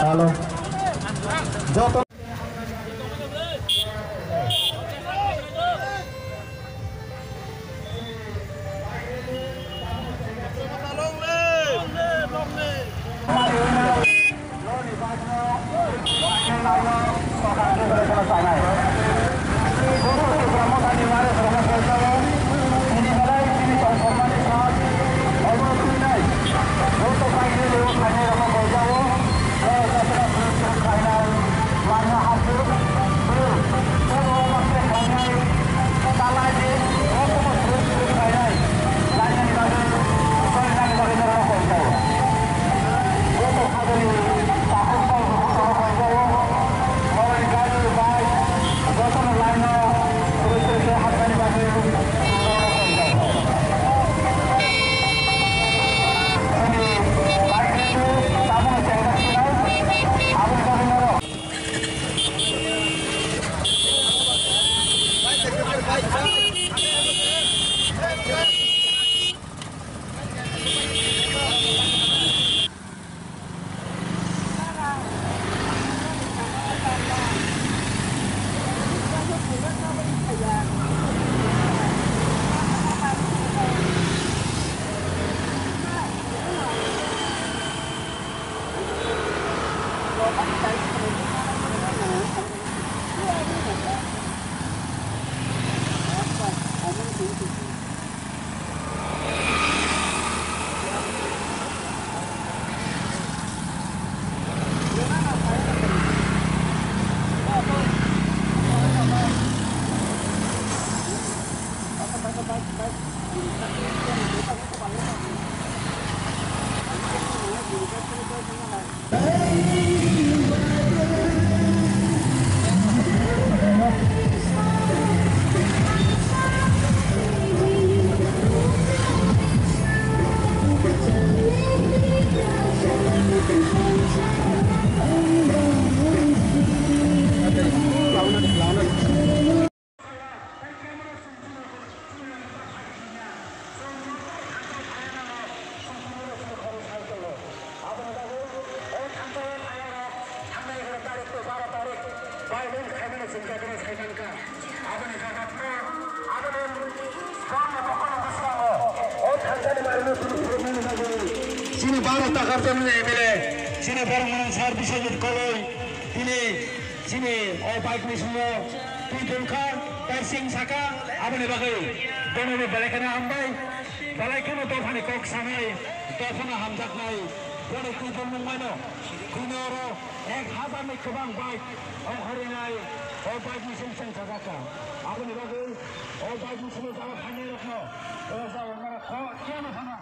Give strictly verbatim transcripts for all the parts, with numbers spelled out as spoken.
Hello. Joto. Chini baro takar chani M L A, chini baro mwnang sar Biswajit Koloi, tini chini o bike ni sungo twi tongkha, tai sing saka, aboni bagwi bono bo belai kheno hambai, belai kheno dophani kok sanai, dophano hamjaknai, bono twi tongmung mano, kunu oro ek hazar ni kwbang bike ongkhorinai, o bike ni sing sing sajaka, aboni bagwi o bike ni simi jaga khainai rokno, o jaga mara kho, kiyama sana.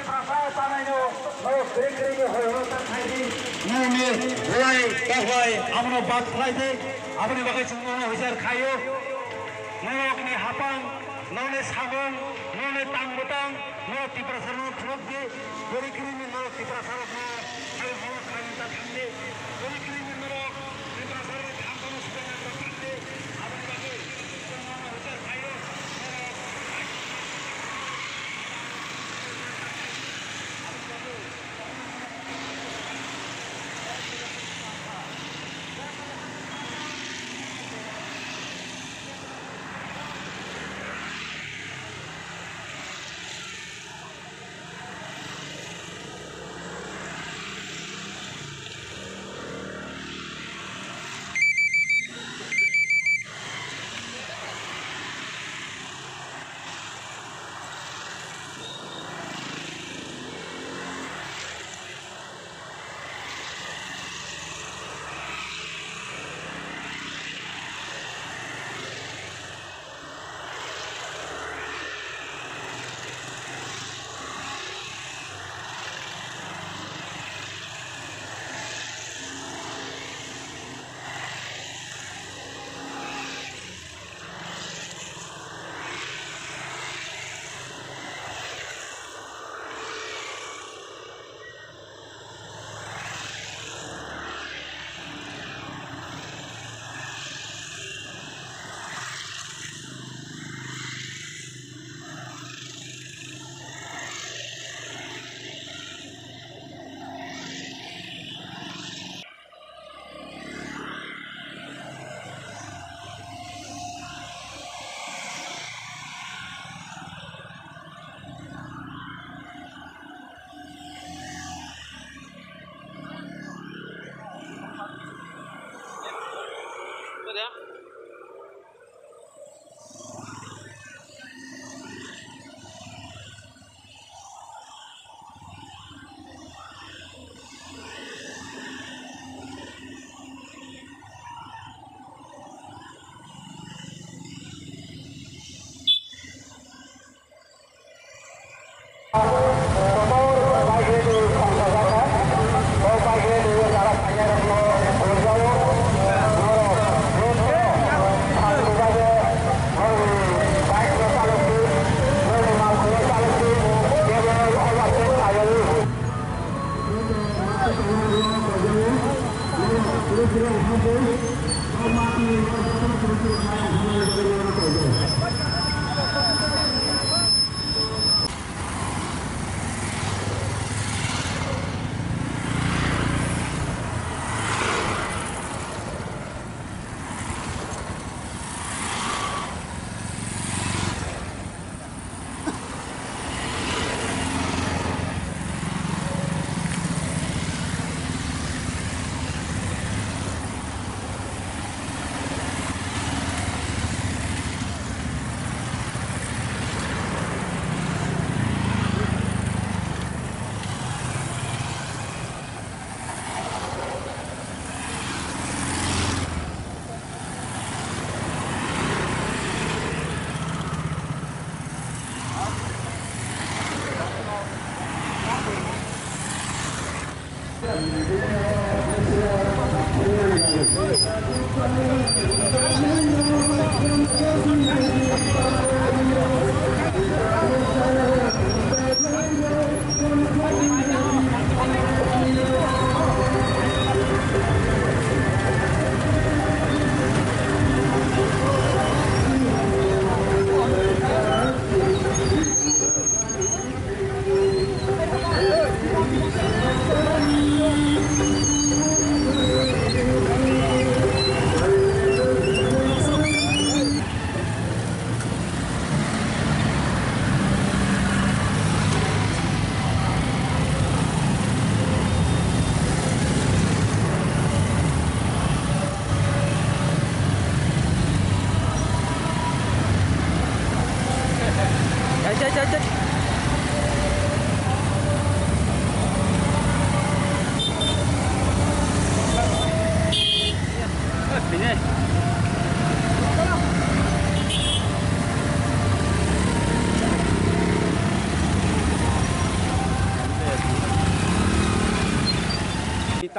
Sasa tanai no, no kiri kiri ni hoi hoi ta khai di. Nini, hoi, ta hoi, abono bat khlai di. Aboni bagwi chwng no hoichar khaio. Norok ni hapang, noni samung, noni tang bwtang, norok Tiprasa no khuluk di. Kiri kiri ni norok Tiprasa rok no, khai horo khai ta thang di. Kiri kiri ni norok Tiprasa rok thang kono sibang ta thang di. Aboni bagwi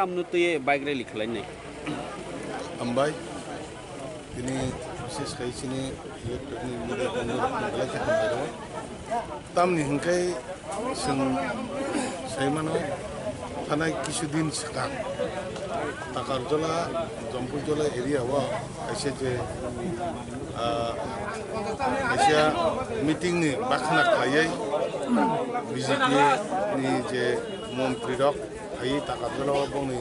Nutwi bike rally khlainai. Hambai. Tini bises khai chini electronic media bondorokno belai khe hambai rwo. Tamni hwnkhe chwng sai mano, thanai kisu din swkang Takarjola, Jampuijola area o kaisa je, ah, kaisa meeting ni bakhna khlaiwi B J P ni je montri rok phaiwi Takarjola o bongni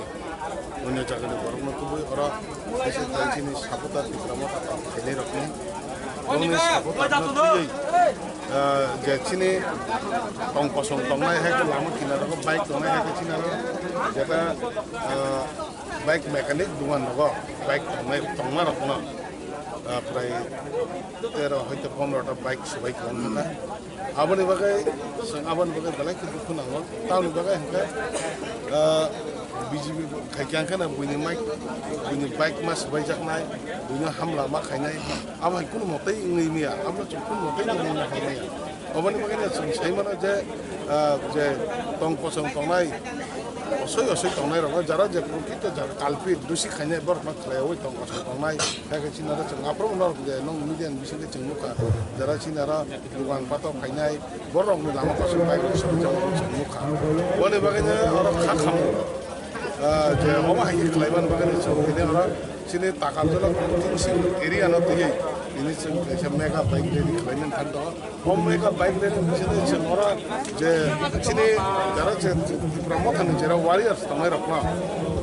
onyo jagani borokno tubui oro kaisa khai chini supporter Tipra Motha kok khainai rokni bongni supporter no twiwi, ah, je chini tong kosong tongnai hai khe lama kinaro bike tongnai hai khe chini aro jeta, ah, bike mechanic dugan rogo bike tongnai tongma rokno, ah, prai tero hoito pondro ta bike swbai kwbang kha. Aboni bagwi chwng aboni bagwi belai khe dukhu nango. Tamoni bagwi hwnkhe, ah, B J P khai khe hwnkhe na buini mic, buini bike ma swbaijaknai, buino hamla ma khainai. Abo hai kunu motei wngwi maya, abo chwng kunu motei wngwi ma khaimaya. Oboni bagwi no chwng sai mano je, ah, je tong kosong tongnai, osoi osoi tongnai rokno jara je prokrito jara culprit dusi khainai borokno khlaiwi tong kosong tongnai. Khe khe chini aro chwng aphuru norok je nong media ni bisingtwi chwng nukha, jara chini aro dugan pato khainai, borokni lama kosong bai kosong chwng nukha. Boni bagwi no oro kha khamu, ah, je omo hai khe khlaimani bagwi no chwng tini oro chini Takarjola constituency area no twiwi tini chwng kaisa mega bike rally khlaimani thang tongo. O mega bike rally ni bisingtwi chwng oro je chini jara je Tipra Mothani jera warriors tongnai rokno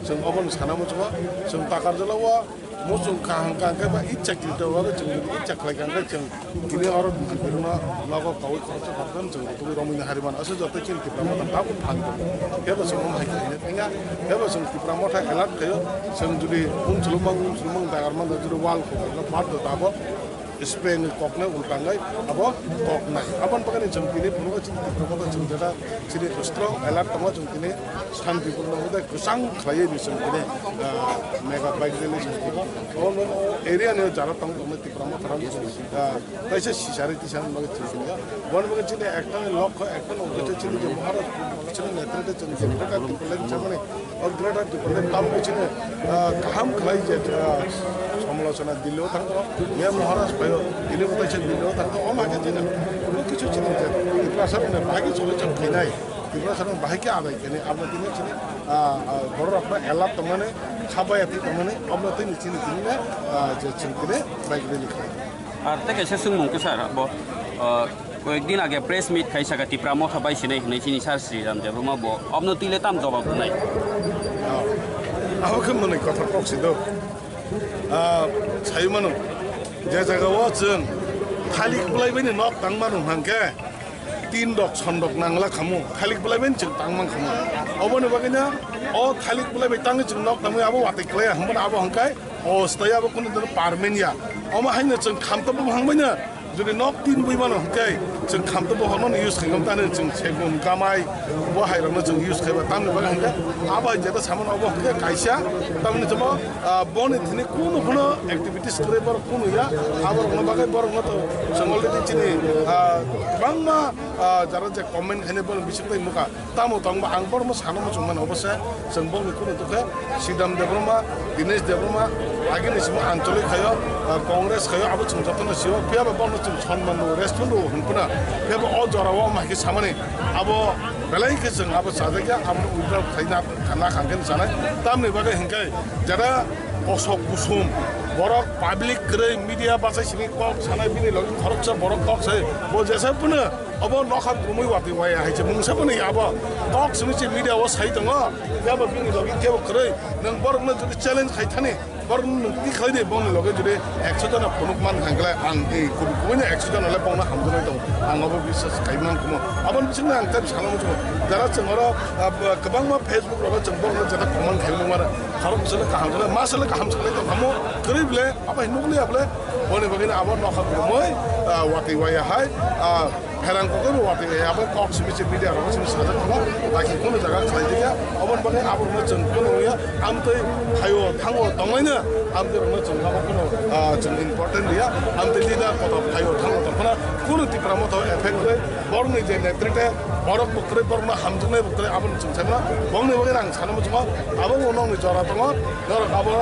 chwng obono sana muchungo, chwng Takarjola o muchung kaham kaham khe ba icha kiri to oro chwng icha khlai kaham khe chwng tini oro B J P rokno nogo kaui khoroksa khoroksa chwng rwtugwi romwi no hari mano. Aswk joto chini Tipra Motha tabuk phan tongo. Kebo chwng omo hai khe hwnwi thangya, kebo chwng Tipra Motha alert khaio, chwng jodi unsulummang unsulummang dagar mano jodi wall khobor no bar do tabo spray ni koknai ultangwi abo koknai. Aboni bagwi chwng tini phunukgo chini Tipra Motha chwng jeta chini strong alert tongo chwng tini. Shanti purno hwnkhe kwchang khlaiwi ni chwng tini, ah, mega bike rally chwng tini. O, o, o area ni jara tong tongma Tipra Motha rok, ah, kaisa sisari tisari bagwi chwng tini. Boni bagwi chini ekta ni lokho, ekta ni uddesho chini je Maharaj, chini netrite chwng je Greater Tipraland chamani, o Greater Tipraland tamo chini, ah, kaham khlai je, ah, samalochona Delhi o thang tongo, Mayor Maharaj phaio, tini bo kaisa Delhi o thang tongo, o ma khe chini, o kichu chini je Tiprasa rokni bahai khe choli chok khainai. Tiprasa rok bahai khe adai khainai, abo tini chini, ah, ah, borok rok no alert tongmani, kha baya twi tongmani, abo tini chini tini, ah, je chwng tini bike rally khlai. Ar tei kaisa swngmung khe sir, bo, ah, koyek din age press meet khai saka Tipra Motha bai sinai hinwi chini sir Sri Ram Debbarma bo, obno twi le tam jawab rwnai? Ah, abo khe mwnwi kotha kok si do. Ah, sai mano, je jaga o chwng thalik bwlai bai ni nok tang mano hwnkhe, tin rok, son rok nangla khamu, thalik bwlai bai chwng tang man khamu. Oboni bagwi no o thalik bwlai bai tangwi chwng nok tangwi abo watwi klai ya, hwnba abo hwnkhe o staya abo kunu din parmen ya. Omo haino chwng khamto bo hang bai no, jodi nok tin bui mano hwnkhe chwng khamto bo hormon use khai tani chwng segun kamai bo hai rok no chwng use khai ba tamni bagwi hwnkhe abo hai jeta samano obo hwnkhe kaisa tamni chwng Ah, boni thini kunu kunu activities kwrwi borok kunu ya, aborokno bagwi borokno to chwng already chini, ah, kwbangma, ah, jara je comment khainai borok bising tei nukha. Tamo tongba ang borokno sana muchung mano, obo se chwng bokni kunu tukhe Sidam Debbarma, Dinesh Debbarma, agini simi Anchalik khayo, ah, Congress khayo, abo chwng jotono sio, phiya ba borokno chwng sonman rwo, respect rwo hwn phano, phiya ba o jora o omo hai khe samani, abo belai khe chwng abo chajakya, abo withdraw khaina, khana khang khe sanai, tamni bagwi hwnkhe. Jara kosok kusum, borok public kwrwi media bachai simi kok sanai bini logi khoroksa borok kok sai, bo jesa phano obo nokha kwrwngwi watwi waya hai se mungsa phano abo kok simi se media o sai tongo, kebo bini logi kebo kwrwi nwng borokno jodi challenge khai thani borok nwng twi khlai di bongni logi jodi ekso jona phunuk man kha hwnkhe ang tei kubui kubui no ekso jona le bongno hamjaknai tongo, ang obo biswas khai man kumo. Aboni bisingtwi ang tei sana muchungo jara chwng oro, ah, kwbangma Facebook rogo chwng borokno jeta comment khai mano. Khorok bwswk le kaham khe, ma sale kaham swk lai tong kha mo, kwrwi bole, abo hai nukliya bole, boni bagwi no abo nokha kwrwngwi, ah, watwi waya hai, ah, pherang kok no watwi waya, abo kok simi se media rok simi sajak kha, bai khe kunu jaga khlai diya, aboni bagwi abo no chwng kunu ya, amtwi phaio thango tonglaino, amtwi rok no chwng abo kunu, ah, chwng important ya, amtwi leader kotor phaio thango tongkhana, Kunu Tipra Motha effect kwrwi, borokni je netrite, borok bo kwrwi, borokno hamjaknai bo kwrwi, aboni chwng saimano, bongni bagwi ang sanamo chwngno, abo bo nokni jora tongo, norok abo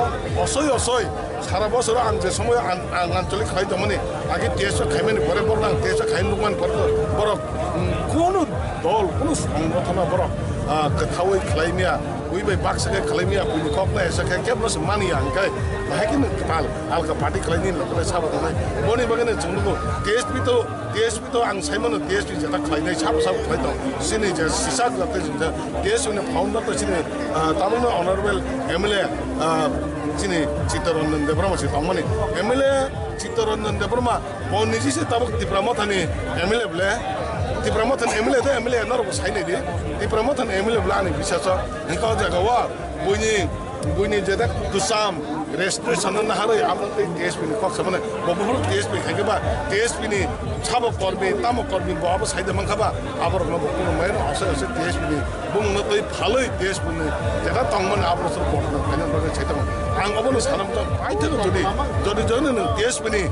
osoi osoi, sara bosoro ang je somoyo ang, ang anchalik khlai tongmani, agi T S O khaimani pore, borok ang T S O khai nukmani pore, borok, mm, kunu dol, kunu songgothano borok, ah, kwthaui khlai miya, ui bai baksa khe khlai miya, buini kokno esa khe kebno se mani ya, hwnkhe bahai khe nwng kwtal alka party khlai nini lokolai sabo tongnai, boni bagwi no chwng nugo, T S P to T S P to ang saimano T S P jeta khlainai sabo sabo khlai tong. Chini je sisa gwlak tei je T S P ni founder to chini, ah, tamoni honorable M L A, ah, chini Chittaranjan Debbarma se tongmani. M L A Chittaranjan Debbarma bo niji se tabuk Tipra Mothani M L A ble. Tipra Mothani M L A de M L A norok bo sainai di. Tipra Mothani M L A ble ani bisas o. Hingke o jaga o buini Buini jeda kusam registration no naharwi abo tei T S P ni kok samane bo buphuru T S P khaikhe ba T S P ni sabo kormi tamo kormi bo abo saida mankha ba aborokno bo kunu maino asai asai T S P ni bumungno twi phalwi T S P ni jeda tongmani aborok sor botno khaina bagwi saida man ang obono sanam jang paithakgo jodi jodi jodi nwng T S P ni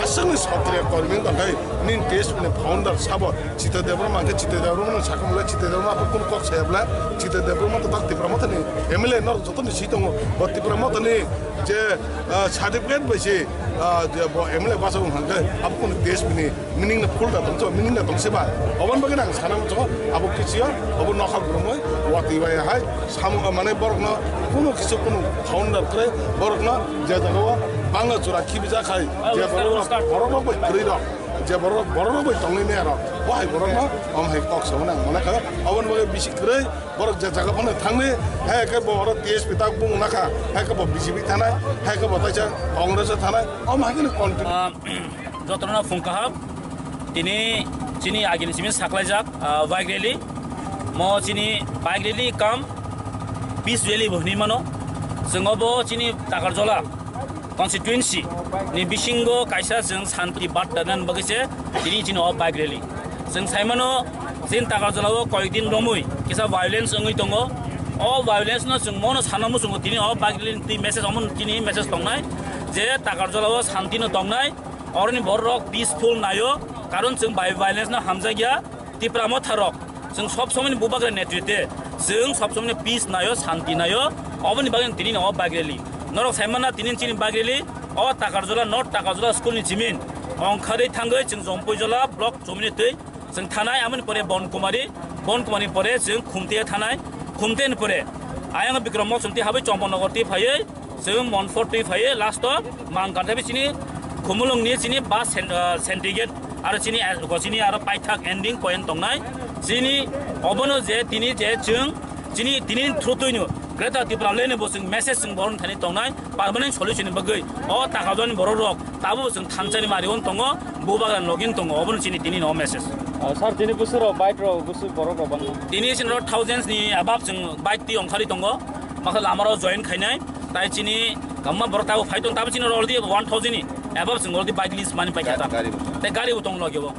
aswkni sokriya kormi wngkha khe nini T S P ni founder sabo Chitra Debbarma hwnkhe Chitra Debbarma no sakha mole Chitra Debbarma abo kunu kok saya bwle Chitra Debbarma to tak Tipra Mothani M L A norok joto ni si tongo bo Tipra Mothani je, ah, certificate bai se, ah, je bo M L A basa wng hwnkhe abo kunu T S P ni meaning no full da tong meaning da tong se ba oboni bagwi ang sana muchungo abo kisiyo obo nokha gurumoi watwi bai hai samung mane borok no kunu kisu kunu founder kre borok no je jaga o bangla chura khibi ja khai je borok borok no bai kwrwi rok. Je borok, borokno bai tongwi maya rok, bo hai borokno, om hai kok samani ang mane kha, oboni bagwi bisi kwrwi, borok je jaga phano thangwi, hai khe bo oro T S P tak bung nakha, hai khe bo B J P thanai, hai khe bo taisa Congress thanai, om hai kheno continue. Ah, jotono phung kaham, tini chini agini simi saklaijak, ah, bike rally, mo chini bike rally kam peace rally bo hinwi mano, chwng obo chini Takarjola constituency ni bisingo kaisa chwng santi barta nan bagwi se tini chini o bike rally. Chwng saimano chini Takarjala o koyekdin romwi kisa violence wngwi tongo. O violence no chwng mono sana muchungo tini o bike rally ni twi message omo tini message tongnai je Takarjala o santi no tongnai, oroni borok peaceful naio, karon chwng bai violence no hamjakya. Tipra Motha rok, chwng sob somoni bubagra netrite, chwng sob somoni peace naio, santi naio, oboni bagwi tini no o bike rally. Norok saimana tini chini bike rally, o Takarjola, North Takarjola school ni chimin, ongkharwi thangwi chwng Jompuijola block chomini twi, chwng thanai amoni pore Bonkumari, Bonkumari pore chwng Khumte thanai, Khumte ni pore ayang Bikram Mok chwng twi habwi Chomponogor twi phaiwi, Chwng Monfor twi phaiwi last o Mangkar thabi chini Khumulwng ni chini bus sen-, ah, syndicate aro chini, ah, chini aro paithak ending point tongnai. Chini obono je tini je chwng chini tini through twi no Greater Tipraland ni bo chwng message chwng boron thani tongnai permanent solution ni bagwi o Takarjala ni borok rok tabo chwng thansa ni mari on tongo bubagra login tongo obono chini tini no message. Ah, sir, tini busuro bike rok busu borok rok bangma. Tini chini rok thousands ni above chwng bike twi ongkhari tongo. Makha lama rok join khainai. Tai chini kamma borok tabo phai tong, tabo chini already one thousand ni above chwng already bike list mani paikha ta. Gari bo. Tai gari bo tong logi bo.